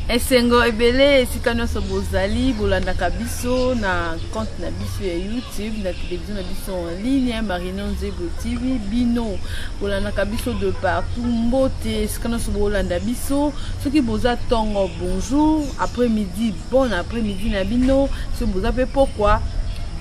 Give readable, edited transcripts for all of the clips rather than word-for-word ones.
Esengo ebele esika nyonso bozali bolandaka biso na compte na biso ya YouTube, na television na biso en ligne Marino Nzebo TV. Bino bolandaka biso de partout, mbote esika nyonso bolanda biso. Soki boza tongo, bonjour, après midi, bon après midi na bino. Soki boza pe pokwa,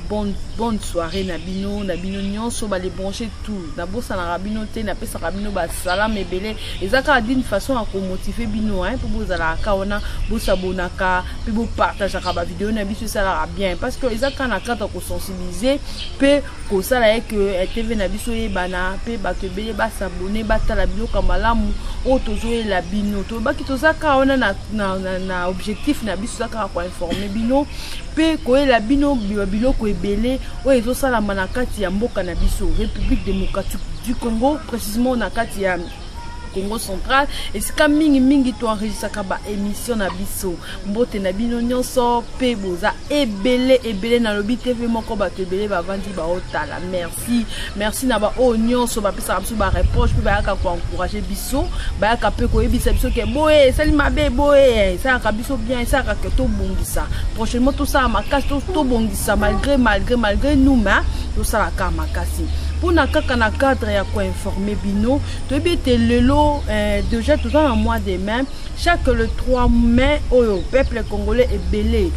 bonne soirée na bino, na bino nyonso bale brancher tout. Nabosanaka bino te, napesaka bino ba salam ebele. Eza kaka d'une façon ya komotive bino, hein, mpo bozalaka kaka wana, bosabonaka mpe bopartageaka bavideo na biso, esalaka bien parce que eza kaka na cadre ya kosensibiliser mpe kosala ye ke TV na biso eyebana mpe bato ebele basabone, batala biloko ya malamu oyo tozoyela bino. Tolobaki toza kaka wana na objectif na biso eza kaka koinforme bino mpe koyela bino biloko ebele oyo ezosalama na kati ya mboka na biso, République démocratique du Congo, précisément na kati ya Congo central, esika mingimingi toenregistraka baémission na biso. Mbote na bino nyonso mpe boza ebele ebele. Nalobi TV moko, bato ebele bavandi baotala. Merci, merci na baoyo nyonso bapesaka biso bareproche mpe bayaka koencourage biso, bayaka mpe koyebisa biso ke boye esali mabe, boye esalaka biso bien, esalaka ke tobongisa prochainement, tosala makasi, tobongisa malgré nous, mais tosalaka makasi mpona kaka na cadre ya koinforme bino. Toyebi ete lelo déjà toza na mois de mai. Chaque le 3 mai oyo, peuple congolais ebele,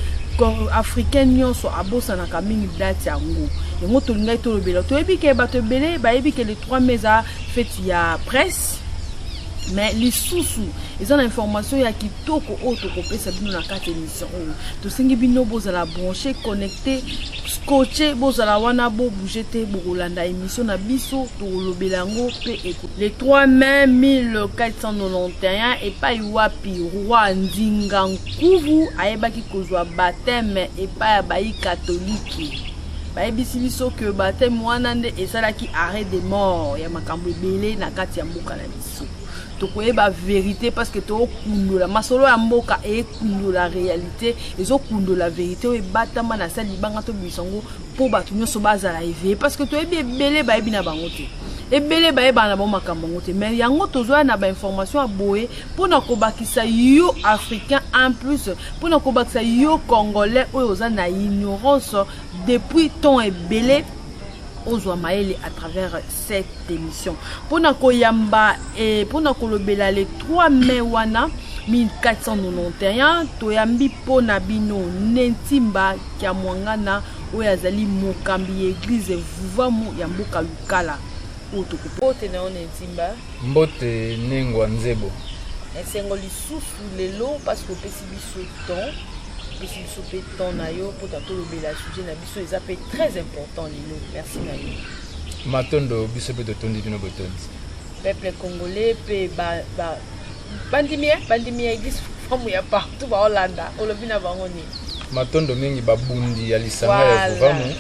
africain nyonso abosanaka mingi date yango. Yango tolingaki tolobela. Toyebi ke bato ebele bayebi ke le 3 mai eza fête ya presse, mais lisusu eza na information ya kitoko oyo tokopesa bino na kati émission oyo. Tosengi bino bozala branché, connecté, scotché, bozala wana, bobouge te, bokolanda émission na biso, tokolobela yango mpe. Le 3 mai 1491, epai wapi roi Ndinga Nkuvu ayebaki kozwa baptême epai ya bayi katolike, bayebisi biso ke baptême wana nde esalaki arrêt de mort ya makambo ebele na kati ya mboka na biso. Tokoyeba vérité parce que tokundola masolo ya mboka, ekundola réalité, ezokundola vérité oyo ebatama na sali libanga. Tobimisa yango mpo bato nyonso bazala éveillé, parce que toyebi ebele bayebi na bango te, ebele bayebana na bango makambo yango te. Mais yango tozwaya na bainformation ya boye mpona kobakisa yo africain en plus, mpona kobakisa yo congolais oyo oza na ignorance depuis temps ebele, ozwa mayele à travers cette émission. Mpona koyamba, mpona kolobela le 3 mai wana 1491, toyambi mpona bino Nentimba Kiamwangana oyo azali mokambi ya église Vuvamu ya mboka Lukala oyo tokopote na yo, Nentimba. Mbote, Nengwa Nzebo. Esengo lisusu lelo parce que opesi biso temps, opesi biso mpe temps na yo mpo tolobela sujet na biso, eza mpe très important lelo. Merci na yo. Matondo, biso mpe totondi bino botondi. Peuple congolais mpe bandimi ya église Famu ya partout baolanda, olobi na bango nini? Matondo mingi, babundi ya lisanga ya Vuvamu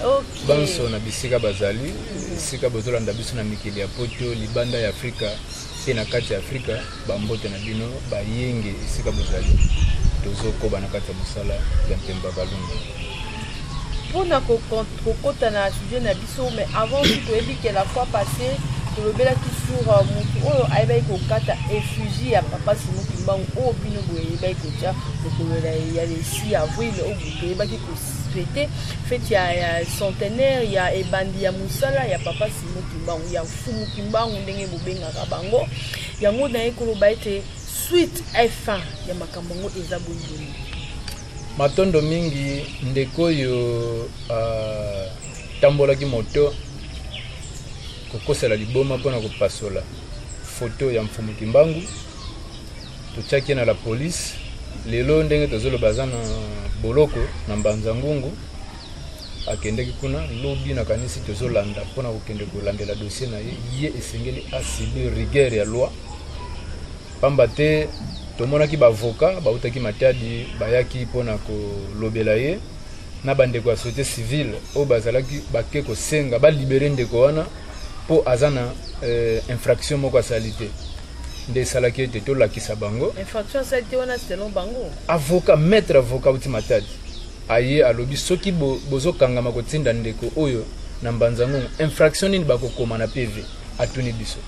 banso na bisika bazali, esika bozolanda biso na mikili ya Poto, libanda ya Afrika mpe na kati ya Afrika, bambote na bino bayenge esika bozali. Tozokoba na kati ya mosala ya Mpemba Balungu. Mpona kokota na sujet na biso, mais avant tout, toyebi ke la fois passée tolobelaki sur motu oyo ayebaki kokata effigie ya papa Simon Kimbangu oyo bino boyebaki kotia mokolo ya le 6 avril, oyo toyebaki kofêter fête ya centenaire ya ebandi ya mosala ya papa Simon Kimbangu, ya Mfumu Kimbangu ndenge bobengaka bango. Yango naye koloba ete suite et fin ya makambo yango eza boniboni? Matondo mingi. Ndeko oyo atambolaki moto kokosela liboma mpona kopasola foto ya Mfumu Kimbangu, totiaki ye na la police. Lelo ndenge tozoloba, aza na boloko na Mbanza Ngungu. Akendeki kuna lobi, nakanisi tozolanda mpona kokende kolandela dossier na ye. Ye esengeli asubir rigueur ya loi, pamba te tomonaki baavocat bautaki Matadi, bayaki mpona kolobela ye na bandeko ya société civile oyo bazalaki bake kosenga balibérer ndeko wana mpo aza na infraction moko asali te. Nde esalaki ete tolakisa bango. Infraction asali te wana selon bango. Avocat, maître avocat auti Matadi, aye alobi soki bozokangama kotinda ndeko oyo na Mbanza Ngungu, infraction nini bakokoma na PV? Atuni biso.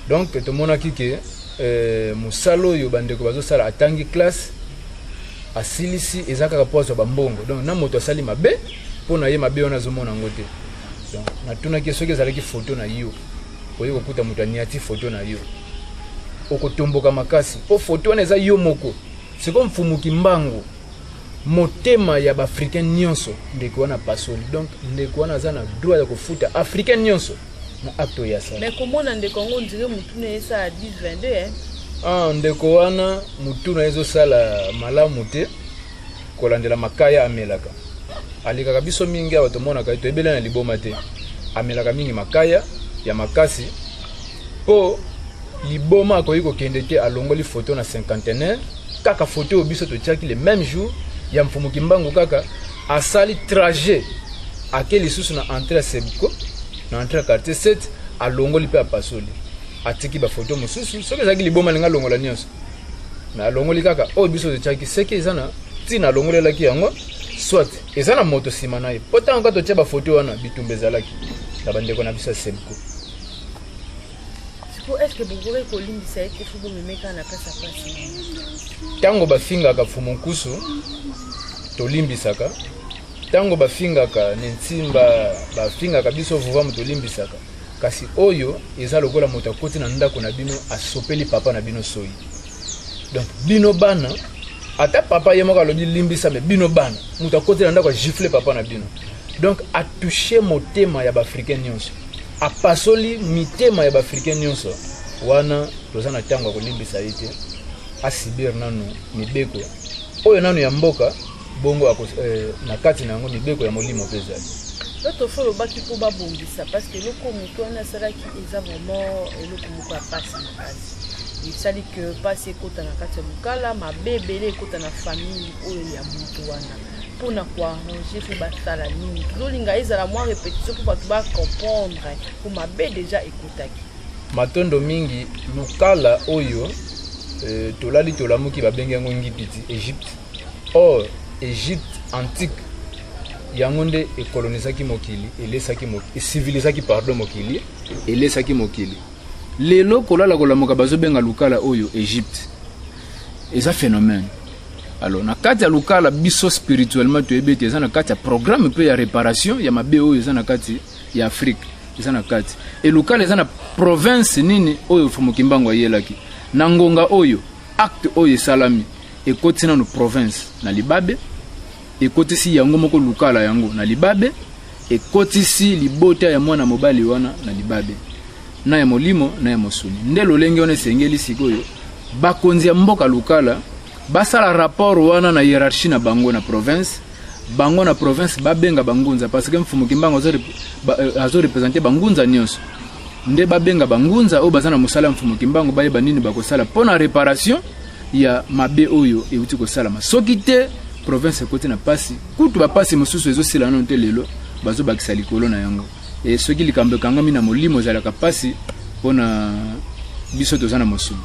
Donc tomonaki ke eh, mosala oyo bandeko bazosala, atangi classe, asilisi, eza kaka mpo azwa bambongo. Donc na moto asali mabe, mpo na ye mabe wana azomona yango te. Donc natunaki, soki ezalaki foto na yo, oye kokuta moto aniati foto na yo, okotomboka makasi, mpo foto wana eza yo moko. Sikoyo Mfumu Kimbangu, motema ya baafricain nyonso, ndeko wana pasoli. Donc ndeko wana aza na droit ya kofuta africain nyonso na acte oyo asala. Mais komona ndeko yango, ondire motu na ye esala 10 22, hein? Ah, ndeko wana motu na ye ezosala malamu te, kolandela makaya amelaka. Alekaka biso mingi awa, tomonaka ye, toyebele na liboma te. Amelaka mingi makaya ya makasi, mpo liboma akoki kokende te. Alongoli foto na Cinquantenaire, kaka foto oyo biso totiaki le même jour ya Mfumu Kimbangu, kaka asali trajet, ake lisusu na entrée ya Sebco, na entrée ya quartier 7, alongoli mpe apasoli, atiki bafoto mosusu. Soki ezalaki liboma, alingi alongola nyonso, mais alongoli kaka oyo biso totiaki. Seke eza na ntina alongolelaki yango, soit eza na moto nsima na ye, mpo ntango kaka totia bafoto wana, bitumba ezalaki na bandeko na biso ya Sebco. Siko est ce que bokoki kolimbisa ye te? Fo bomemeka na place ya pasi. Ntango bafingaka Mfumu Nkusu, tolimbisaka. Ntango bafingaka Nentsimba, bafingaka biso vuvamu, tolimbisaka. Kasi oyo eza lokola moto akoti na ndako na bino, asopeli papa na bino soyi. Donc bino bana, ata papa ye moko alobi limbisa, mais bino bana, moto akoti na ndako, agifle papa na bino. Donc atouche motema ya baafricain nyonso, apasoli mitema ya baafricain nyonso. Wana toza na ntango ya kolimbisa ye te. Asubir nanu mibeko oyo nanu ya mboka, bongo na kati na yango mibeko ya molimo mpe ezali. L'autre fois olobaki mpo babongisa, parce que eloko motu wana asalaki eza vraiment eloko moko ya pasi makasi. Esali ke pasi ekota na kati ya Lukala, mabe ebele ekota na famille oyo ya motu wana. Mpona koarranger, fo basala nini? Tozolinga ezala mwa répétition mpo bato bacomprendre, mpo mabe déjà ekotaki. Matondo mingi. Lukala oyo tolali tolamuki, babengi yango Ngipiti, Égypte. Or Égypte antique, yango nde ekolonisaki mokili, elesaki, ecivilisaki, pardon, mokili, elesaki mokili. Lelo kolala kolamuka, bazobenga Lukala oyo Égypte. Eza phénomène. Alors na kati ya Lukala, biso spirituellement toyebi ete eza na kati ya programme mpe ya réparation ya mabe oyo eza na kati ya Afrique. Eza na kati e Lukala, eza na province nini oyo Mfumu Kimbangu ayelaki. Na ngonga oyo acte oyo esalami, ekoti nano province na libabe, ekotisi yango moko Lukala yango na libabe, ekotisi libota ya mwana mobali wana na libabe, na ya molimo na ya mosuni. Nde lolenge wana esengeli sikoyo bakonzi ya mboka Lukala basala rapport wana na hiérarchie na bango na province. Bango na province babenga bangunza, parce que Mfumu Kimbangu azoreprésenter bangunza nyonso. Nde babenga bangunza oyo baza na mosala ya Mfumu Kimbangu, bayeba nini bakosala mpo na réparation ya mabe oyo euti kosalama. Soki te, province ekoti na pasi. Kutu bapasi mosusu ezosila nano te, lelo bazobakisa likolo na yango. E soki likambo ekangami na molimo, ezalaka pasi mpona biso toza na mosuni.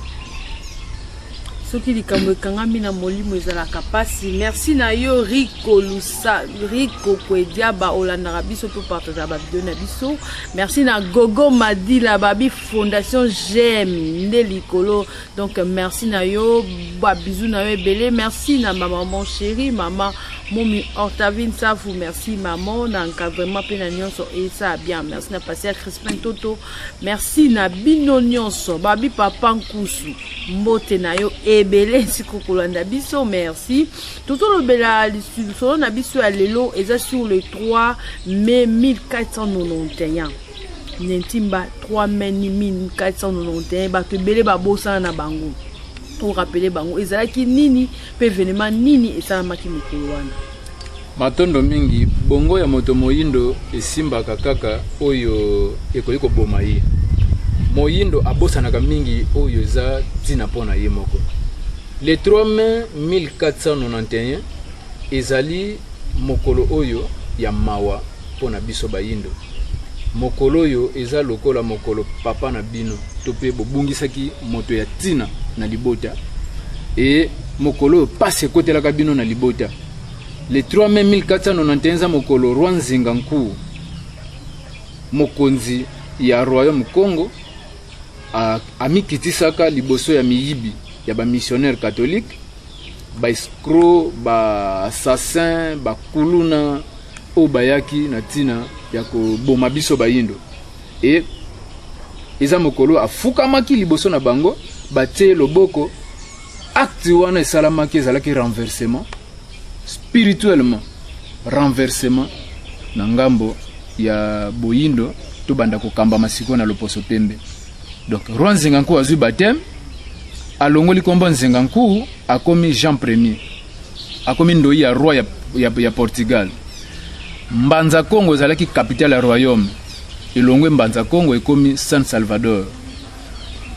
Soki likambo ekangami na molimo, ezalaka mpasi. Merci na yo, Rico Lusa, Rico Kwediaba. Olandaka biso mpe partageaka bavideo na biso. Merci na Gogo Madila, babi Fondation Gem nde likolo. Donc merci na yo, babizu na yo ebele. Merci na mama chéri, mama Momi Ortavine Safu. Merci mama na encadrement mpe na nyonso esa bien. Merci na paster Crispin Toto. Merci na bino nyonso. Babi papa Nkusu, mbote na yo ebele siko kolanda biso. Merci. Tozolobela lisolo na biso ya lelo eza sur le 3 mai 1491, Nentimba, 3 mai 1491. Bato ebele babosana na bango. Torappeler bango ezalaki nini mpe événement nini esalamaki mokolo wana. Matondo mingi. Bongo ya moto moyindo esimbaka kaka oyo ekoki koboma ye. Moyindo abosanaka mingi oyo eza ntina mpo na ye moko. Le 3 mai 1491 ezali mokolo oyo ya mawa mpo na biso bayindo. Mokolo oyo eza lokola mokolo papa na bino to mpe bobungisaki moto ya ntina na libota, e mokolo oyo pasi ekotelaka bino na libota. Le 3 mai 1491 eza mokolo roi Nzinga Nkuwu, mokonzi ya royaume Congo. Amikitisaka liboso ya miyibi ya bamissionnaire catholique, baescroc, baassassin, bakuluna oyo bayaki na ntina ya koboma biso bayindo. E eza mokolo afukamaki liboso na bango, batie loboko. Acte wana esalamaki, ezalaki renversement spirituellement, renversement na ngambo ya boyindo. Tobanda kokambama sikoyo na loposo pembe. Donc roi Nzinga Nkuwu azwi baptême, alongoli nkombo Nzinga Nkuwu, akomi Jean Premier, akomi ndoi ya roi ya Portugal. Mbanza Congo ezalaki capitale ya royaume, elongwe Mbanza Congo, ekomi San Salvador.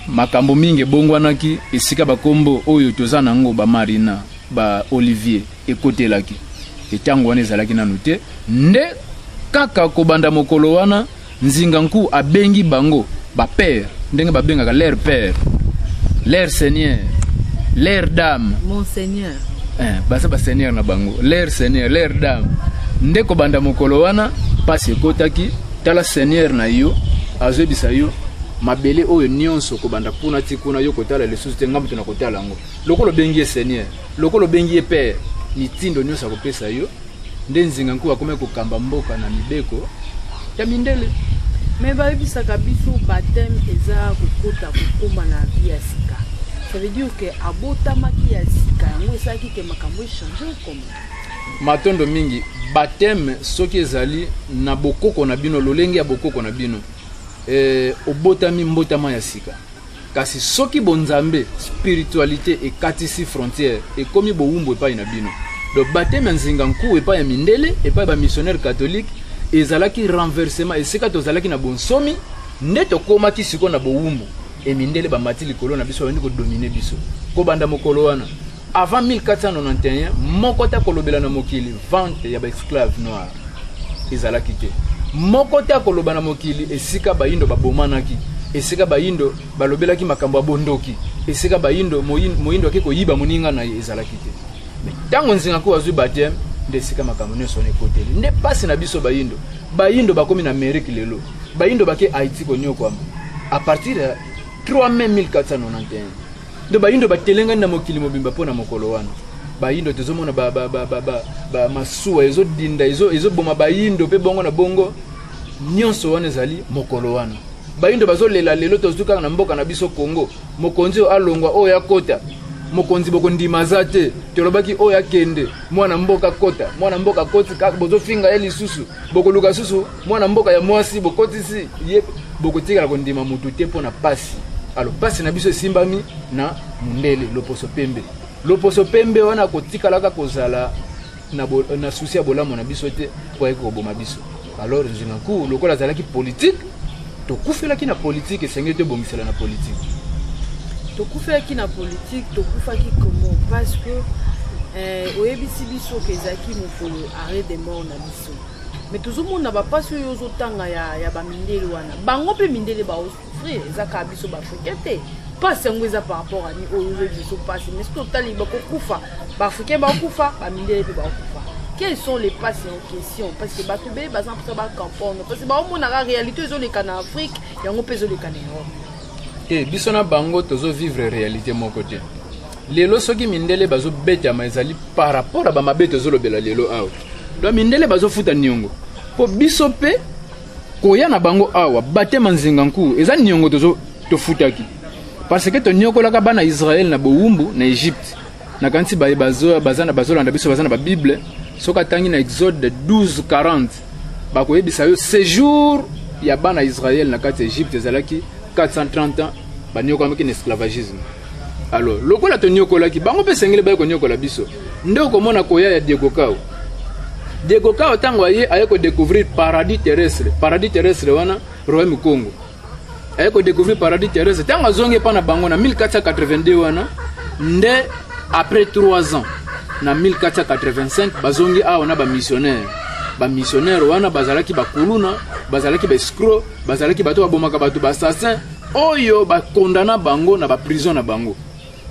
Makambo mingi ebongwanaki esika bakombo oyo toza nango, bamarina, baolivier, ekotelaki. Etango wana ezalaki nanu te. Nde kaka kobanda mokolo wana, Nzinga Nku abengi bango bapère, ndenge babengaka leur père, leur seigneur, leur dame. Monseigneur. Eh, baza baseigneur na bango, leur seigneur, leur dame. Nde kobanda mokolo wana mpasi ekotaki. Tala, seigneur na yo azoyebisa yo mabele oyo nyonso kobanda kuna ti kuna, yo kotala lisusu te, ngambo tona kotala yango. Lokola obengi ye seigneur, lokola obengi ye père, mitindo nyonso akopesa yo. Nde Nzinga Nkuwu akomi kokamba mboka na mibeko ya mindele. Mais bayebisaka biso baptême eza kokota, kokóma na vie ya sika. Ça veut dire que abotamaki ya sika, yango esalaki ke makambo echange koma. Matondo mingi. Baptême, soki ezali na bokoko na bino, lolenge ya bokoko na bino, obotami mbotama ya sika. Kasi soki bonzambe, spiritualité, ekatisi frontière, ekomi bowumbu epai na bino. Donc baptême ya Nzinga Nkuwu epai ya mindele, epai ya bamissionnaire catholique, ezalaki renversement. Esika tozalaki na bonsomi, nde tokomaki sikoyo na bowumbu. E mindele bamati likolo na biso, babandi kodominer biso kobanda mokolo wana. Avant 1491, moko te akolobela na mokili vente ya baesclave noir ezalaki te. Moko te akoloba na mokili esika bayindo babomanaki, esika bayindo balobelaki makambo ya bondoki, esika bayindo, moyindo ake koyiba moninga na ye, ezalaki te. Mais ntango Nzinga Nkuwu azwi baptême, nde esika makambo nyonso wana ekoteli. Nde mpasi na biso bayindo. Bayindo bakomi na Amérique lelo, bayindo bake Haïti konyokwama à partir ya 3 mai 1491. Nde bayindo batelengani na mokili mobimba mpo na mokolo wana. Bayindo tozomona masuwa ezodinda, ezoboma bayindo mpe bongo na bongo. Nyonso wana ezali mokolo wana. Bayindo bazolela lelo. Tozwi kaka na mboka na biso Congo, mokonzi oyo alongwa, oyo akota. Mokonzi bokondima aza te. Tolobaki oyo akende, mwana mboka akota. Mwana mboka akoti, kaka bozofinga ye lisusu. Bokoluka susu mwana mboka ya mwasi, bokotisi ye. Bokotikala kondima motu te mpo na pasi. Alors pasi na biso esimbami na mondele, loposo pembe. Loposo pembe wana akotikalaka kozala na souci ya bolamu na biso te, mpo ayeki koboma biso. Alors Nzinga Nkuwu, lokola azalaki politique, tokufelaki na politique, esengeli tobongisela na politique. Tokufelaki na politique, tokufaki comment? Parce que oyebisi biso ke ezalaki mokolo arrêt de mort na biso, mais tozomona bapasi oyo ozotanga ya bamindele wana. Bango mpe mindele baosouffrir, eza kaka biso baafricain te. Mpasi yango eza par rapport ani oyo ozoyebi biso mpasi? Mais soki totali, bakokufa, baafricain bakokufa, bamindele mpe bakokufa. Quels sont les passes en question? Parce que bato ebele baza mposa bacomprendre, parce que baomonaka réalité ezoleka na Afrique, yango mpe ezoleka na Europe. Te, biso na bango tozovivre réalité moko te. Lelo soki mindele bazobetama, ezali par rapport a bamabe tozolobela lelo awa. Donc mindele bazofuta niongo mpo biso mpe koya na bango awa. Baptême Nzinga Nkuwu eza niongo tozo tofutaki, parce que tonyokolaka bana Israele na bowumbu na Egypte. Nakanisi baye bazolanda biso baza na babible. Soki atangi na Exode 12 40, bakoyebisa yo séjour ya bana Israele na kati ya Egypte ezalaki 430 ans. Banyokamaki na esclavagisme. Alors lokola tonyokolaki bango, mpe esengeli baye konyokola biso. Nde okomona koya ya Diego Cao. Diego Cao, ntango aye kodécouvrir paradis terrestre, paradis terrestre wana royaume Congo, aye kodécouvrir paradis terrestre, ntango azongi epa na bango na 1482 wana, nde après 3 ans, na 1485, bazongi awa na bamissionnaire. Bamissionnaire wana bazalaki bakuluna, bazalaki baescroc, bazalaki bato babomaka bato, baassassin oyo bakondana bango na baprison na bango,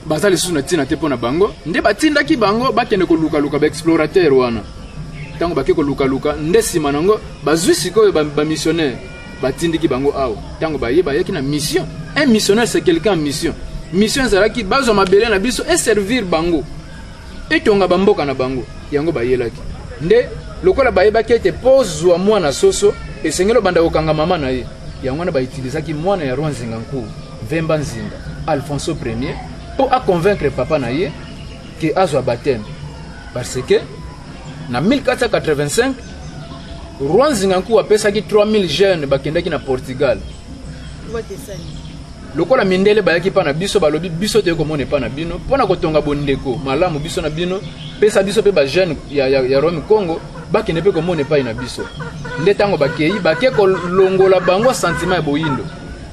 baza lisusu na ntina te mpo na bango. Nde batindaki bango bakende kolukaluka baexplorateur wana. Ntango bake kolukaluka, nde nsima nango bazwi sikoyo bamissionnaire. Batindiki bango awa. Ntango baye, bayaki na mission. Un missionnaire, c'est quelqu'un en mission. Mission ezalaki bazwa mabele na biso eservir bango, etonga bamboka na bango. Yango bayelaki nde lokola bayebaki ete mpo zwa mwana soso, esengeli obanda kokanga mama na ye. Yango wana bautilisaki mwana ya roi Nzinga Nkuwu, Mvemba Nzinga, Alfonso Premier, mpo aconvaincre papa na ye ke azwa baptême, parce que na 1485 roi Nzinga Nkuwu apesaki 3000 jeunes, bakendaki na Portugal. Lokola mindele bayaki mpa na biso, balobi: "Biso toyei komona epa na bino mpo na kotonga bondeko malamu biso na bino. Pesa biso mpe bajeune ya royaume Congo bakende mpe komona epai na biso." Nde ntango bakei, bake kolongola bango sentiment ya boyindo.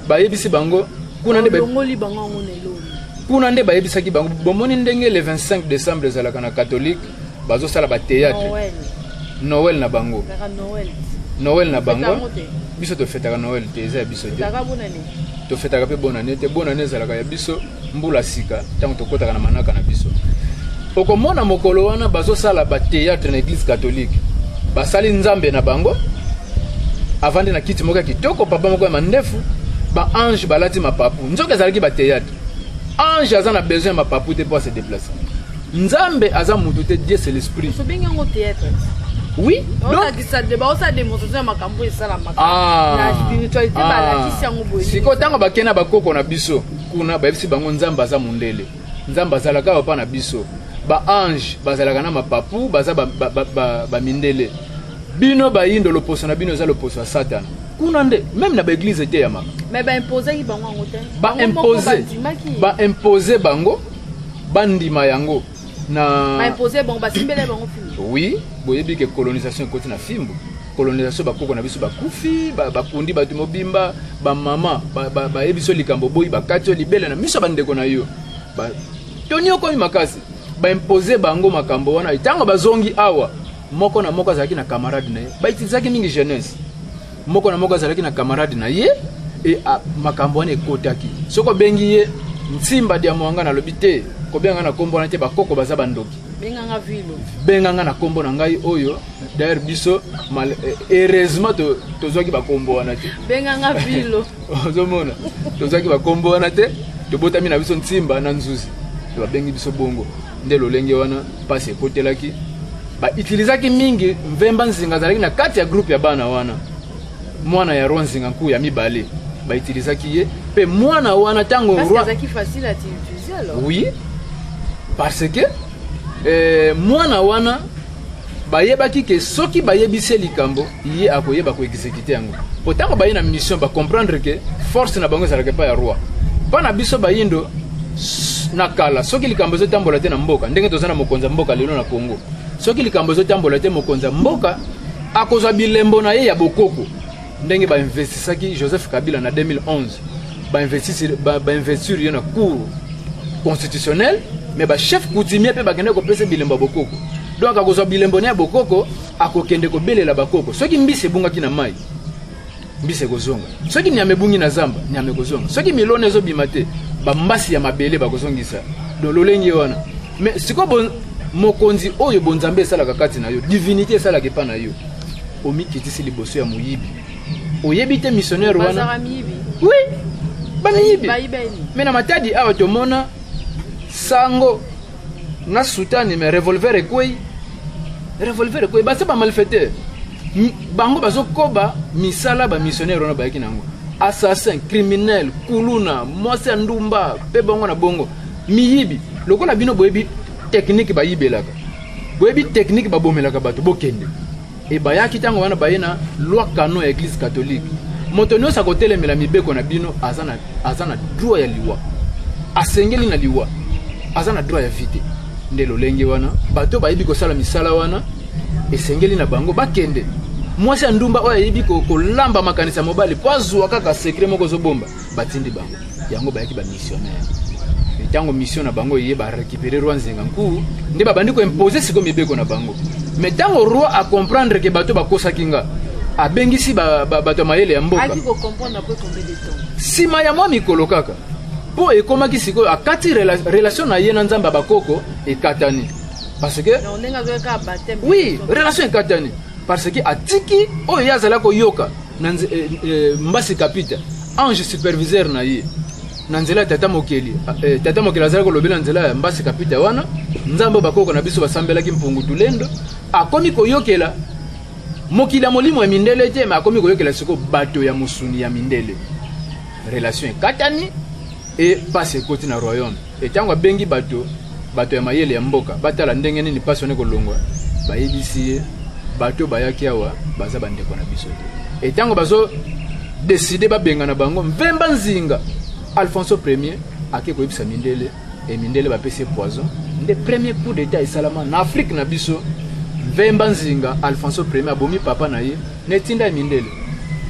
Bayebisi bango kuna nde Balongoli bango yango na eloni. Kuna nde bayebisaki bango: "Bomoni ndenge le 25 décembre ezalaka na catholique, bazosala bathéâtre." Noël. Noël na bango. Kaka Noël. Noël na bango. Yango te. Biso tofetaka Noël te, eza ya biso te. Kaka bonane. Tofetaka mpe bonane te. Bonane ezalaka ya biso mbula sika, ntango tokɔtaka na manaka na biso. Okomona mokolo wana bazosala bathéâtre na église catholique, basali nzambe na bango avandi na kiti moko ya kitoko, papa moko ya mandefu, baange balati mapapu. Nzoka ezalaki bathéâtre. Ange aza na besoin ya mapapu te mpo ase déplace. Nzambe aza mutu te, Dieu, c'est l'esprit. Sobengi yango théâtre. Oui, donc Baolakisa, baosala démonstration ya makambo esalamaka Ah. na spiritualité. Ah. Balakisi yango boye. Sikoyo ntango bakei na bakoko na biso kuna, bayebisi bango: "Nzambe aza mondele, Nzambe azalaka awa mpa na biso, baange bazalaka na mapapu, baza bamindele ba bino bayindo, loposo na bino eza loposo ya Satana." Kuna nde même na baéglise eteyamaka. Mais baimposaki bango yango te. Bango moko Baimpose. bandimaki. Baimpose bango, bandima yango na Baimpose bango, basimbele bango fimbu. Oui, boyebi ke colonisation ekoti na fimbu. Colonisation, bakoko na biso bakufi, bakundi bato mobimba, bamama bayebi so likambo boyi, bakati yo libele na miso ya bandeko na yo. Toni okomi makasi, baimpose bango makambo wana. Ntango bazongi awa, moko na moko azalaki na camarade na ye. Bautilisaki mingi jeunesse. Moko na moko azalaki na camarade na ye e makambo wana ekotaki. Soki obengi ye Nsimba dia Mwanga, nalobi te, kobenga na nkombo wana te, bakoko baza bandoki. Benganga Vilo. Benganga na nkombo na ngai oyo. D'ailleurs biso heureusement tozwaki bakombo wana te. Benganga Vilo. Ozomona, tozwaki bakombo wana te. Tobotami na biso Ntimba na Nzuzi, to babengi biso bongo. Nde lolenge wana mpasi ekotelaki. Bautilisaki mingi Mvemba Nzinga, azalaki na kati ya groupe ya bana wana, mwana ya roi Nzinga Nkuwu ya mibale. Bautilisaki ye mpe mwana wana ntango Parce que roi azalaki facile à utiliser alors. Oui, parce que mwana wana bayebaki ke soki bayebisi ye likambo, ye akoyeba koexécuter yango. Po ntango baye na mission, bacomprendre ke force na bango ezalaka epai ya roi. Mpa na biso bayindo na kala, soki likambo ezotambola te na mboka, ndenge toza na mokonzi ya mboka lelo na Congo, soki likambo ezotambola te, mokonzi ya mboka akozwa bilembo na ye ya bokoko. Ndenge bainvestisaki Joseph Kabila na 2011, bainvestir ba ye na cour constitutionnelle, mais bachef coutumier mpe bakende kopesa bilembo ya bokoko. Donc akozwa bilembo na ya bokoko, akokende kobelela bakoko. Soki mbisi ebungaki na mai, mbisi ekozonga. Soki nyama ebungi na zamba, nyama ekozonga. Soki milona ezobima te, bambasi ya mabele bakozongisa. Donc lolenge wana. Mais sikoyo mokonzi oyo bonzambe esalaka kati na yo, divinité esalaka epa na yo, omikitisi liboso ya moyibi, oyebi te missionnaire wana. Bazalaka miyibi? Oui, bamiyibi. Bayibeni. Mais na Matadi awa tomona sango na soutane, mais revolver ekwei, revolver ekwei. Base bamalfaiteur bango bazokoba misala bamissionnaire wana bayaki nango: assassin, criminel, kuluna, mwasi ya ndumba mpe bongo na bongo, miyibi. Lokola bino boyebi technique bayibelaka, boyebi technique babomelaka bato, bokende. E bayaki ntango wana, baye na loi canon ya église catholique: moto nyonso akotelemela mibeko na bino aza na droit ya liwa, asengeli na liwa, aza na droit ya vie te. Nde lolenge wana bato bayebi kosala misala wana, esengeli na bango bakende. Mwasi ya ndumba oyo ayebi kolamba makanisi ya mobali mpo azwa kaka secret moko ozobomba, batindi bango. Yango bayaki bamissionnaire. Ntango mission na bango eye, barécupérer roi Nzinga Nkuwu, nde babandi koimpose sikoyo mibeko na bango. Mais ntango roi acomprendre ke bato bakosaki nga, abengisi bato ya mayele ya mboka. Aki kocomprendre après combien de temps? Nsima ya mwa mikolo kaka, mpo ekomaki sikoyo akati relation na ye na Nzambe ya bakoko ekatani, parce que Donc ndenge azwaki kaka baptême. Oui, relation ekatani parce que atiki oyo ye azala koyoka. Na eh, eh, Mbasi Kapita, ange superviseur na ye, na nzela ya Tata Mokeli, eh, Tata Mokeli azalaki kolobela nzela ya Mbasi Kapita wana, Nzambe bakoko na biso basambelaki Mpungu Tulendo, akomi koyokela mokili ya molimo ya mindele te, me akomi koyokela sikoyo bato ya mosuni ya mindele. Relation ekatani e pasi ekoti na royaume. E ntango abengi bato bato ya mayele ya mboka batala ndenge nini pasi wana ekolongwa, bayebisi ye bato bayaki awa baza bandeko na biso te. E ntango bazo deside babengana bango, Mvemba Nzinga Alfonso Premier ake koyebisa mindele, e mindele bapesi ye poison. Nde premier coup d'état esalama na Afrique na biso. Mvemba Nzinga Alfonso Premier abomi papa na ye na etinda ya mindele.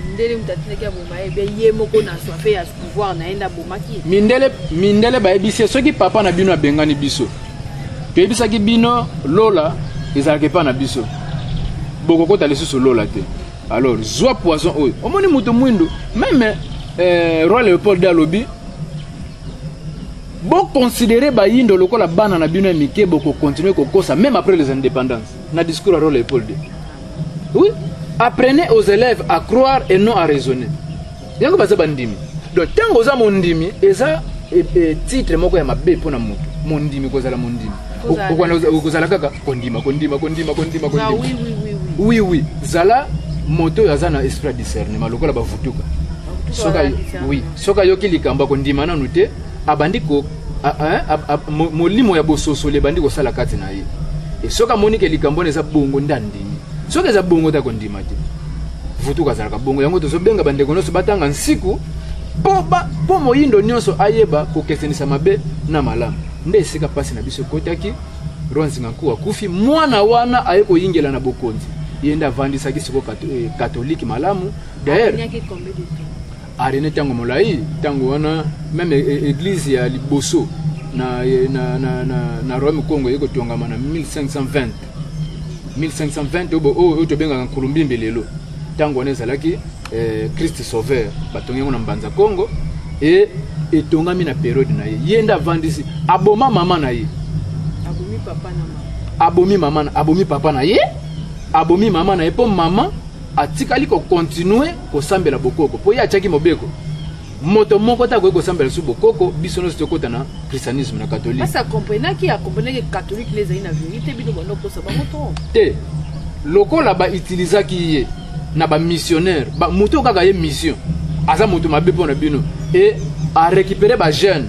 Mindele moto atindaki aboma ye, be ye moko na soif ya pouvoir na ye nde abomaki ye. Mindele, mindele bayebisi ye soki papa na bino abengani biso, toyebisaki bino lola ezalaka epa na biso, bokokota lisusu lola te. Alors zwa poison oyo. Omoni moto mwindu meme, roi Léopold de alobi boconsidere bayindo lokola bana na bino ya mike, bokocontinue kokosa même après les indépendances. Na discours ya roi Léopold de, oui, apprenez aux élèves à croire et non à raisonner. Yango baza bandimi. Donc ntango oza mondimi, eza titre moko ya mabe mpona moto mondimi. Kozala mondimi, okozala kaka kondima, kondima, kondima, kondima, kondima. Oui, oui, zala moto oyo aza na esprit ya discernement lokola bavutuka. Oui, soki ayoki likambo, akondima nanu te, abandi ko molimo ya bososoli ebandi kosala kati na ye. E soki amoni ke likambo wana eza bongo, nde andimi. Soki eza bongo te, akondima te. Vutuka azalaka bongo. Yango tozobenga bandeko nyonso batanga nsiku mpo moyindo nyonso ayeba kokesenisa mabe na malamu. Nde esika mpasi na biso ekotaki. Roi Nzinga Nkuwu akufi, mwana wana aye koyingela na bokonzi. Ye nde avandisaki siko katolike malamu. D'ailleurs arene ntango molai, ntango wana même église ya liboso na royaume Congo eye kotongama na 1520, 1520 oyo tobengaka Nkulumbimbi lelo. Ntango wana ezalaki Christ Sauveur, batongi yango na Mbanza Congo. E etongami na periode na ye. Ye nde avandisi. Aboma mama na ye, abomi mama, abomi papa na ye, abomi mama na ye, mpo mama atikali kocontinue kosambela bokoko, mpo ye atiaki mobeko: moto moko te akoki kosambela su bokoko, biso nyonso tokɔta na christianisme, na catholique. Parce akomprenaki, akomprenaki catholique nde ezali na vérité. Bino bando kosa bango to te. Lokola bautilisaki ye na bamissionnaire ba, moto kaka ye mission aza moto mabe mpo na bino. E arécupéré bajeune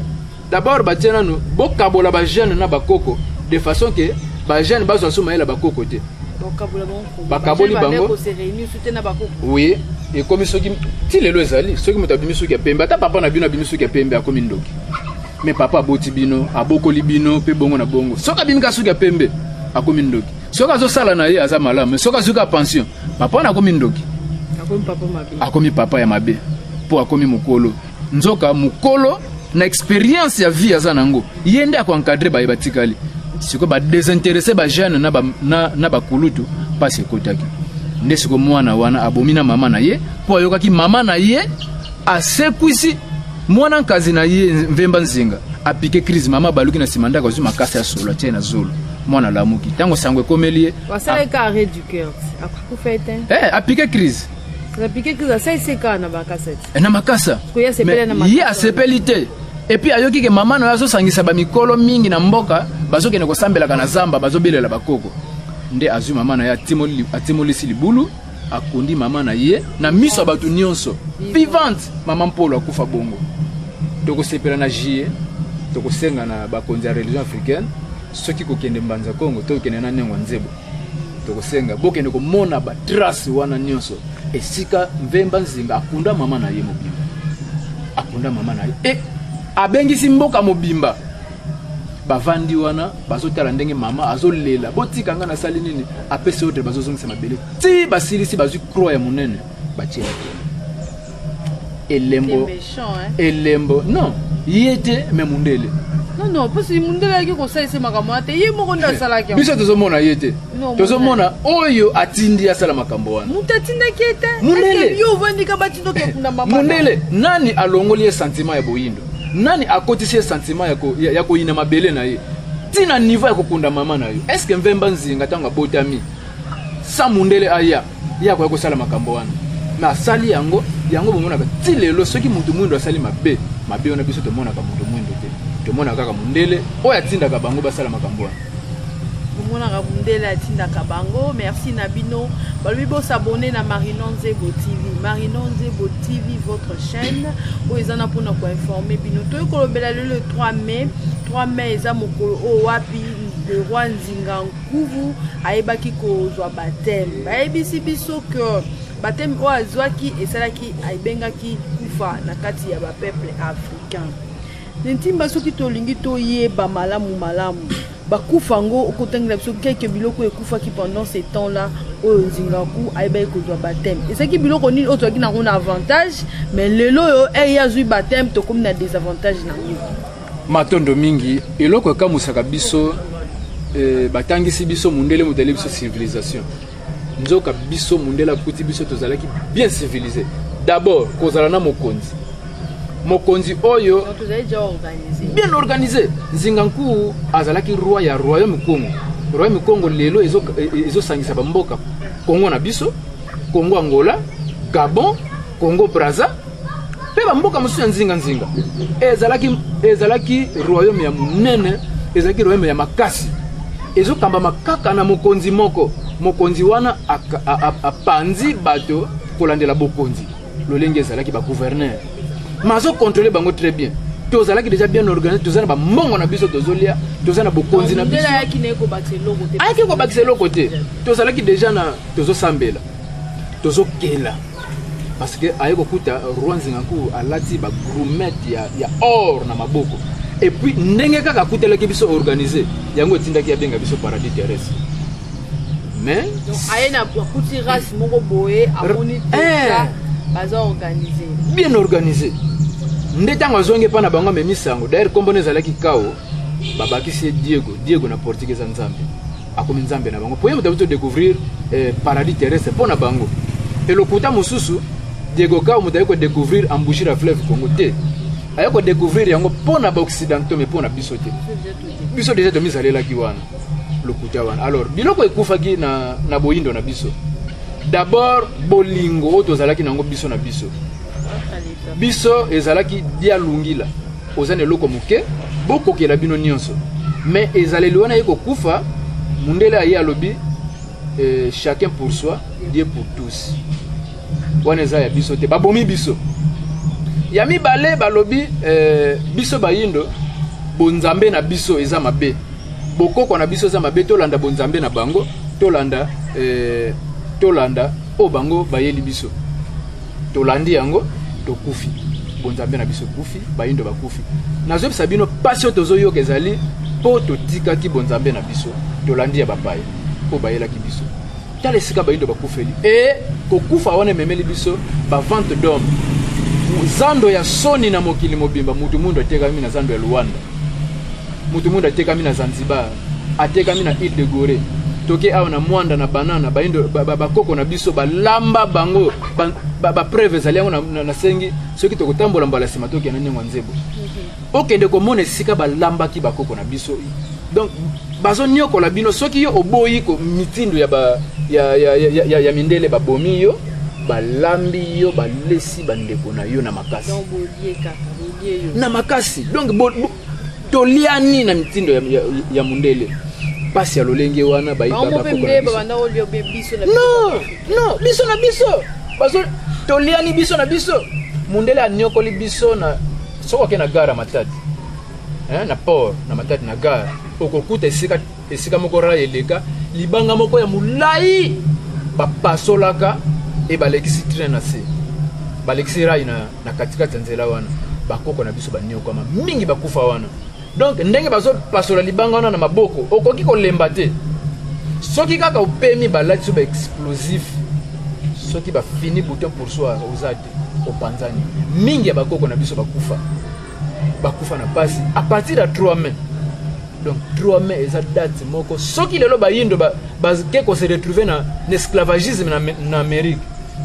d'abord, batie nanu bokabola bajeune na bakoko de façon ke bajeune bazwa so mayele bakoko te. Bakaboli bango, oui. Ekomi soki ti lelo ezali, soki moto abimi suki ya pembe, ata papa na bino abimi suki ya pembe, akomi ndoki. Me papa aboti bino, abokoli bino mpe bongo na bongo, soki abimi ka suki ya pembe, akomi ndoki. Soki azosala na ye aza malamu, soki azwi ka pension, papa wana akomi ndoki, akomi papa ya mabe mpo akomi mokolo. Nzoka mokolo na expérience ya vie aza nango, ye nde akoencadre baye batikali. Sikoyo badésintéresse bajeune na bakulutu. Mpasi ekotaki nde sikoyo mwana wana abomi na mama na ye, mpo ayokaki mama na ye asekwisi mwana nkazi na ye Mvemba Nzinga. Apike crise, mama baluki na nsima ndako, azwi makasi ya solo, atie na zolo, mwana alamuki. Ntango sango ekomeli ye, Asalaki arrêt du cœur, akufa te. Eh, apike crise. Apike crise, asalisi kaka na makasa te. Na makasa. Ye asepeli te. Et puis ayoki ke mama na ye azosangisa bamikolo mingi na mboka, bazokende kosambelaka na zamba, bazobelela bakoko. Nde azwi mama na ye, atimolisi libulu, akundi mama na ye na miso ya bato nyonso, vivante. Mama Mpolo akufa bongo. Tokosepela na juillet, tokosenga na bakonzi ya religion africaine, soki kokende Mbanza Congo to kokende na Nengo Nzebo, tokosenga bokende komona batrace wana nyonso esika Mvemba Nzinga akunda mama na ye mobimba. Akunda mama na ye e abengisi mboka mobimba, bavandi wana, bazotala ndenge mama azolela: "Botika nga, nasali nini?" Apesi ordre, bazozongisa mabele ti basilisi, bazwi croix ya monene, batie elembo. Elembo non, ye te, me mundele. Non, non, parce mundele ayaki kosalisa makambo wana te, ye moko nde asalaki. Biso tozomona ye te, tozomona oyo atindi asala makambo wana. Moto atindaki ye te. Mundele. Yo ovandika, batindi okekunda mama. Mundele nani alongoli ye sentiment ya boyindo? Nani akotisi ye sentiment ya koyina mabele na ye ntina niveau ya kokunda mama na yo? Est ce que Mvemba Nzinga, ntango abotami, sa mundele aya, ye akoya kosala makambo wana? Mais asali yango, yango bomonaka ti lelo soki moto mwindo asali mabe, mabe wana biso tomonaka moto mwindo te, tomonaka kaka mondele oyo atindaka bango basala makambo wana. Bomonaka mundele atindaka bango. Merci na bino. Balobi bosabone na Marino Nzebo TV. Marino Nzebo TV, votre chaîne oyo eza na mpona koinforme bino. Toyei kolobela lelo le 3 mai. 3 mai eza mokolo oyo wapi le roi Nzinga Nkuvu ayebaki kozwa baptême. Bayebisi biso que baptême oyo azwaki esalaki ebengaki kufa na kati ya bapeuple africain. Ntimba, soki tolingi toyeba malamu malamu bakufa yango, okotangela biso quelques biloko oyo ekufaki pendant ce temps là oyo Nzingaku ayebaki kozwa baptême? Ezalaki biloko nini oyo tozalaki nango na avantage, mais lelo oyo eye azwi baptême, tokomi na désavantage nango? Matondo mingi. Eloko ekamusaka biso, batangisi biso mundele, moto ayeli biso civilisation. Nzoka biso mundele akuti biso tozalaki bien civilisé. D'abord kozala na mokonzi, mokonzi oyo Donc tozali déjà organisé. Bien organisé. Nzinga Nkuwu azalaki roi ya royaume Congo. Royaume Congo lelo ezosangisa bamboka Congo na biso, Congo Angola, Gabon, Congo Braza mpe bamboka mosusu ya nzinga-nzinga. Ezalaki royaume ya monene, ezalaki royaume ya makasi, ezokambama kaka na mokonzi moko. Mokonzi wana apanzi bato kolandela bokonzi lolenge ezalaki bagouverneur, mais azocontrôle bango très bien. Tozalaki déjà bien organisé, toza na bambongo na biso, tozolia, toza na bokonzi na biso. Mundele ayaki na ye kobakisa eloko te. Ayaki kobakisa eloko te. Tozalaki déjà na, tozosambela, tozokela, parce que aye kokuta roi Nzinga Nkuwu alati bagourmette ya or na maboko. Et puis ndenge kaka akutelaki biso organisé, yango etindaki abenga biso paradis terrestre. Mais Donc aye na akuti race moko boye, amoni déjà baza organisé. Bien organisé. Nde ntango azongi epa na bango, amemi sango. D'ailleurs nkombo ezalaki Kao, babakisi ye Diego. Diego na portugais eza nzambe. Akomi nzambe na bango po ye moto abuti découvrir paradis terrestre mpo na bango. Elokuta mosusu, Diego Kao moto aye kodécouvrir embouchure ya fleuve Congo te. Aye kodécouvrir yango mpo na baoccidentaux, mais mpo na biso te. Biso déjà tomizalelaki wana, lokuta wana. Alors biloko ekufaki na boyindo na biso, d'abord bolingo oyo tozalaki nango biso na biso. Biso ezalaki dialungila, oza na eloko moke, bokokela bino nyonso. Mais ezaleli wana ye kokufa, mundele aye alobi chacun pour soi, Dieu pour tous. Wana eza ya biso te, babomi biso. Ya mibale, balobi biso bayindo, bonzambe na biso eza mabe, bokoko na biso eza mabe, tolanda bonzambe na bango, tolanda oyo bango bayeli biso. Tolandi yango, tokufi, bonzambe na biso ekufi, bayindo bakufi. Nazoyebisa bino, pasi oyo tozoyoka ezali mpo totikaki bonzambe na biso, tolandi ya bapaya oyo bayelaki biso. Tala esika bayindo bakufeli. E kokufa wana ememeli biso bavente d'homme, zando ya soni na mokili mobimba. Mutu mundu atekami na zando ya Luanda, mutu mundu atekami na Zanzibar, atekami na île de Gorée. Toke awa na Mwanda, na Banana, bayindo bakoko na biso balamba bango. Bapreuve ezali yango. Nasengi soki tokotambola mbala nsima, tokende ndenge nzebo, okende komona esika balambaki bakoko na biso. Donc bazoniokola bino. Soki yo oboyi mitindo ya, ba, ya, ya, ya, ya, ya mindele, babomi yo, balambi yo, balesi bandeko na yo na makasi. Donc bolie kaka, bolie yo. Na makasi. Donc toliani na mitindo ya mundele. Pasi ya lolenge wana. Bango mpe nde babanda kolia be biso na Non, non, biso na biso bazo toliani biso na biso. Mundele anyokoli biso. Na soki oke na gare ya Matadi, hein, na port na Matadi, na gare, okokuta esika moko rail eleka, libanga moko ya molai bapasolaka e balekisi train na se, balekisi rail na katikati ya nzela wana. Bakoko na biso baniokwama mingi, bakufa wana. Donc ndenge bazopasola libanga wana na maboko, okoki kolemba te. Soki kaka opemi, balati so baexplosif. Soki bafini bouton poussoir, oza te, opanzani. Mingi ya bakoko na biso bakufa, bakufa na pasi à partir ya 3 mai. Donc 3 mai eza date moko. Soki lelo bayindo bake kose retrouver na esclavagisme na Amérique,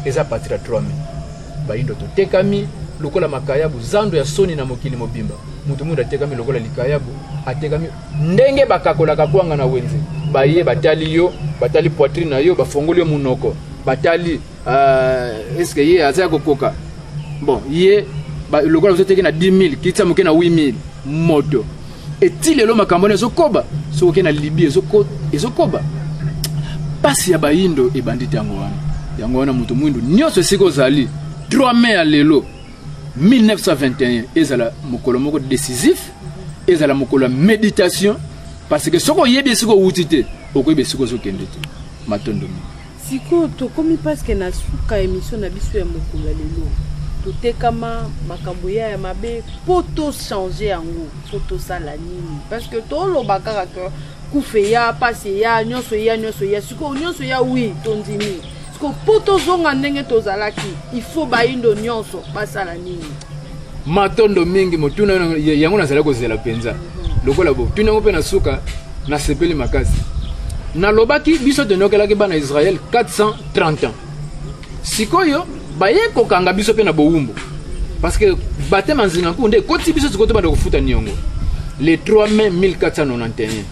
eza à partir ya 3 mai. Bayindo totekami lokola makayabu, zando ya soni na mokili mobimba. Moto mundu atekami lokola likayabu, atekami ndenge bakakolaka kwanga na wenze. Baye batali yo, batali poitrine na yo, bafongoli yo monoko, batali. Est ce que ye aza ya kokoka? Bon, ye lokola ozoteki na 10 000, kitisa moke na 8 000. Moto eti lelo makambo wana ezokoba. Soki oke na Libye, ezokoba. Pasi ya bayindo ebandi te. Yango wana, yango wana, moto mwindu nyonso esika ozali, 3 mai ya lelo 1921 ezala mokolo moko décisif, ezala mokolo ya méditation, parce que soki oyebi esika owuti te, okoyebi esika ozokende te. Matondo mingi. Sikoyo tokomi presque na suka émission na biso ya mokolo ya lelo. Totekama makambo ya mabe. Mpo tochange yango, fo tosala nini? Parce que toloba kaka ke kufa eya, pasi eya, nyonso eya, nyonso eya. Sikoyo nyonso eya, oui, tondimi. Sikoyo mpo tozonga ndenge tozalaki, il faut bayindo nyonso basala nini? Matondo mingi. Motuna yango nazali kozela mpenza lokola bo tuna yango mpe na suka. Nasepeli makasi. Nalobaki biso tonyokelaki bana Israel 430 ans. Sikoyo baye kokanga biso mpe na bowumbu, parce que batema nzinga nku nde ekoti biso. Sikoyo tobanda kofuta niongo. Le 3 mai 1491,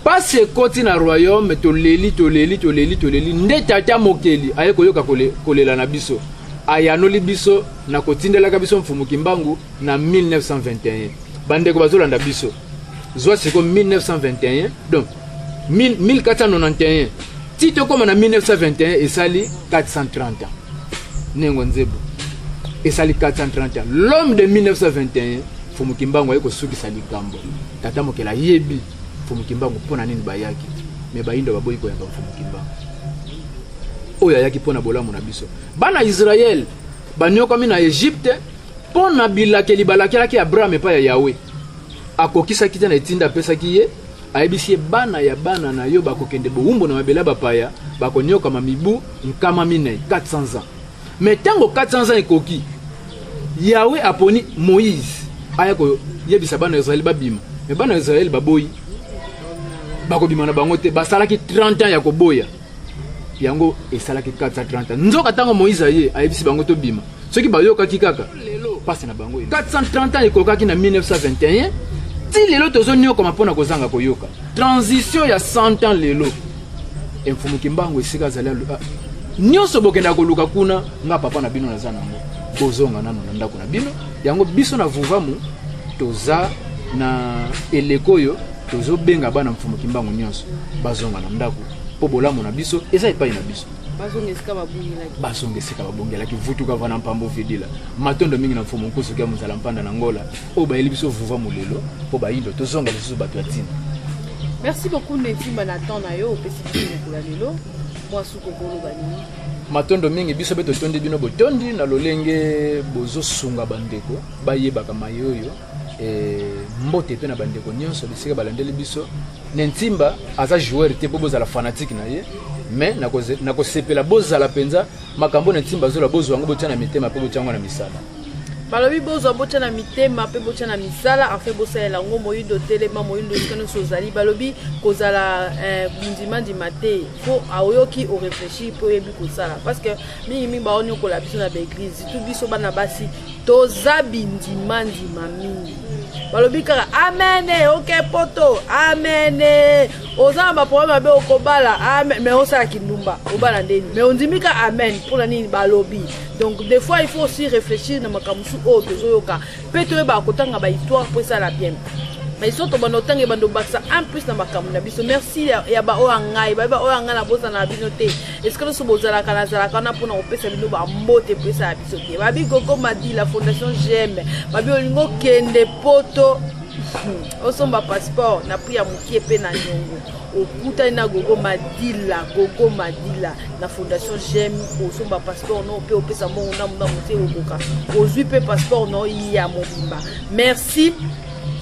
pasi ekoti na royaume. Toleli, toleli, toleli, toleli, nde tata mokeli aye koyoka kolela na biso. Ayanoli biso na kotindelaka biso Mfumu Kimbangu na 1921. Bandeko bazolanda biso, zwa siko 1921, donc 1491 ti tokóma na 1921, esali 430 ans. Nengo nzebo esali 430 ans. L'homme de 1921, Mfumu Kimbangu, aye kosukisa likambo. Tata mokeli ayebi Mfumu Kimbangu mpo na nini bayaki, me bayindo baboyi koyamba Mfumu Kimbangu oyo ayaki mpo na bolamu na biso. Bana Israele banyokami na Egypte mpo na bilakeli balakelaki Abraham epai ya Yawe. Akokisaki te na etinda apesaki ye. Ayebisi ye: bana ya bana na yo bakokende bowumbu na mabele ya bapaya, bakonyokama mibu 400, 400 ans. Me ntango 400 ans ekoki, Yawe aponi Moïse aya koyebisa bana ya Israele babima. Me bana ya Israele baboyi, bakobima na bango te. Basalaki 30 ans ya koboya. Yango esalaki 430 ans. Nzoka ntango Moïse aye, ayebisi bango tobima, soki bayokaki kaka, pasi na bango 430 ans ekokaki na 1921. Ti lelo tozoniokama mpona kozanga koyoka. Transition ya 100 ans lelo. Mfumu Kimbangu esika azali, nyonso bokenda koluka kuna, nga papa na bino naza nango. Bozonga nano na ndako na bino. Yango biso na Vuvamu toza na eleko oyo tozobenga bana Mfumu Kimbangu nyonso bazonga na ndako, mpo bolamu na biso eza epai na biso. Bazonga esika babungelaki. Bazonga esika babongelaki. Vutuka vana mpambo vidila. Matondo mingi na Mfumu Nkusuki ya Mozala Mpanda na Ngola oyo bayeli biso Vuvamu lelo, mpo bayindo tozonga lisusu bato ya ntina. Merci beaucoup, Netimba, na temps na yo opesi biso mokolo ya lelo. Mwa suku, okoloba nini? Matondo mingi. Biso mpe totondi bino botondi na lolenge bozosunga bandeko bayebaka mai oyo. Mbote mpe na bandeko nyonso bisika balandeli biso. Ne Ntimba aza joueur te mpo bozala fanatique na ye, mais nakosepela bozala mpenza makambo na Ntimba azola, bozwa yango, botia na mitema mpe botia yango na misala. Balobi bozwa, botya na mitema mpe botya na misala, enfin bosalela yango. Moyindo telema, moyindo esika nyonso ozali. Balobi kozala bundimandima te, fo aoyoki, oréfléchir mpe oyebi kosala, parce que mingimingi baonyokola biso na baeglise, surtout biso bana basi toza bindimandima mingi. Balobi kaka amen, oke poto, amen, oza na baproblème mabe, okobala, amen, mais osala kindumba, obala ndeni? Mais ondimi ka amen mpona nini? Balobi donc des fois il faut aussi réfléchir na makambo mosusu oyo tozoyoka, mpe toyebaka kotanga bahistoire mpo esala bien. Bahistoire tobanda otanga, ebanda obakisa un plus na makambo na biso. Merci ya baoyo ya ngai, bayeba oyo ya ngai, nabosana na bino te. Esika nyonso bozalaka, nazalaka wana mpona kopesa bino bambote mpo esala biso te. Babi Gogo Madila, Fondation GM, babi olingi okende poto, osomba passeport na prix ya mokie mpe na niongo, okutani na Gogo Madila. Gogo Madila na Fondation GM, osomba passeport no mpe opesa mbongo ndambu ndambu te, okoka ozwi mpe passeport no ya mobimba. Merci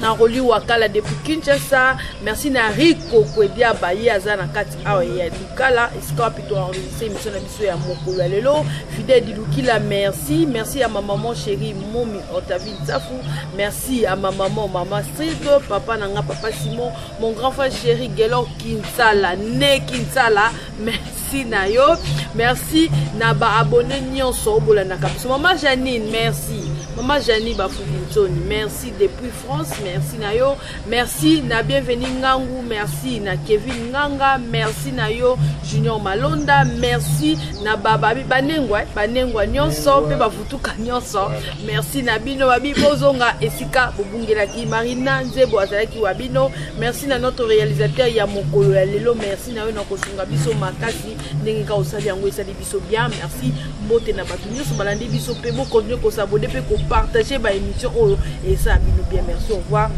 na Roli Wakala depuis Kinshasa. Merci na Rico Kwediaba, ye aza na kati awa ya Lukala, esika wapi toenregistre émission na biso ya mokolo ya lelo. Fidèle Dilukila, merci. Merci à ma maman chérie Momi Otavine Tsafu. Merci à ma maman, Mama Street, papa nanga, papa Simon, mon grand frère chéri Gelor Kinsala, Ne Kinsala. Merci na yo. Merci na ba abonné nyonso bolandaka biso. Mama Janine, merci. Mama Jani Bafukinsoni, merci depuis France, merci na yo. Merci na Bienvenue Ngangu, merci na Kevin Nganga, merci na yo Junior Malonda, merci na baba banengwa, eh, banengwa nyonso pe bavutuka nyonso. Merci na bino babi bozonga esika bobungelaki. Marina Nzebo azalaki wa bino. Merci na notre réalisateur ya mokolo ya lelo, merci na yo na kosunga biso makasi ndenge ka osali yango esali biso bien. Merci, mbote na bato nyonso balandi biso mpe bokontinue kosabone mpe kopartage baémission oyo esala bino bien. Merci, au revoir,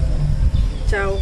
ciao.